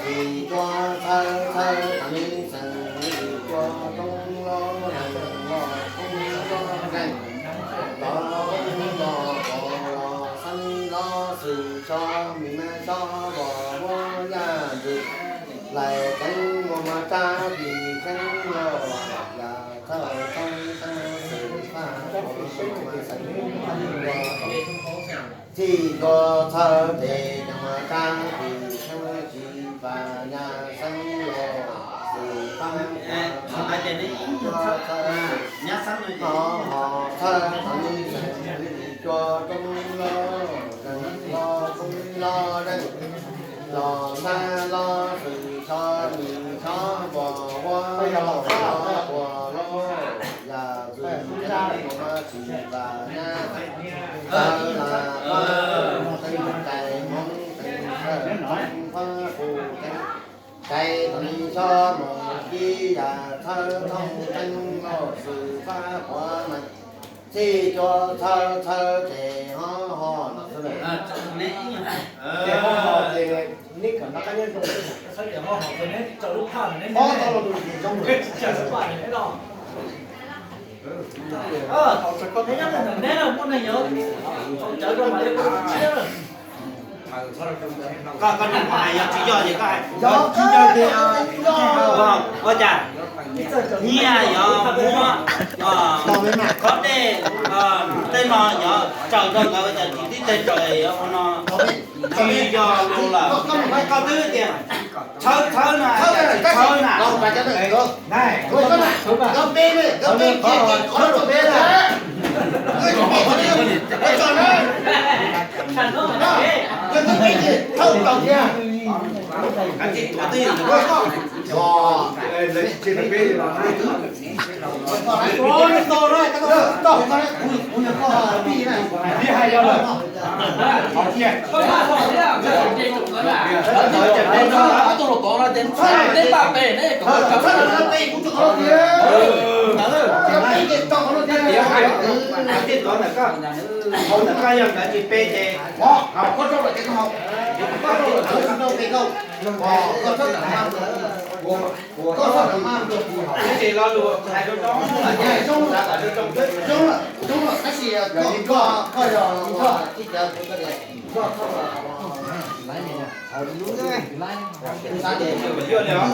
Vim cua txhawv txhawv tag neb xeem, vim cua roob los zeeg los koob los zeeg, los koob los pom los xeeb los xwm tso mi me tso vos vuab yaj ntxwm, lais teev muas mas rab pim xeeb los yam txhawj txhawb xeeb xwm faj puas mas xeeb los txhij cua txhawv tes cov mas rab pim xeeb tsis vam nyaj xeeb los xwm faj puas mas xeeb los txhawj, ho ho txhawj tau neb xeem, vim cua roob los zeeg los koob los zeeg, los xab los xwm tso mi tso vos vuab los los puas los yam ntxwm tsis vam nyaj, txhawj lam faj teev tais hmoov teev txhawj teev faj pum teev, tais tau neb tso mus kib yam txhawj thooj teev los xwm faj puas mas txhij cua txhawv txhawv tes ho ho no xwb. Koj, koj nug mas yog tsis yog ces koj hais, yog tsis yog ces ua cas nyiaj yog muab khob dej tej no yog tsaws rau nkawd ua cas tsis tib teg tsaws yog ua no, tsis yog lus lawm. Koj twb tias txhawb txhawb na, txhawb na. Hauv ntawm koj yog nkawd tsis pe ces, hauv koj txhob los ces koj haus, koj txhob los ces koj pe koj, koj txhob kam maj, koj txhob kam maj. Tab sis lo lus hais zoo zoo, zoo lawm, zoo lawm, tab sis koj, koj yog koj tsis cawv koj tias koj txhob los, koj xav tias yog li os.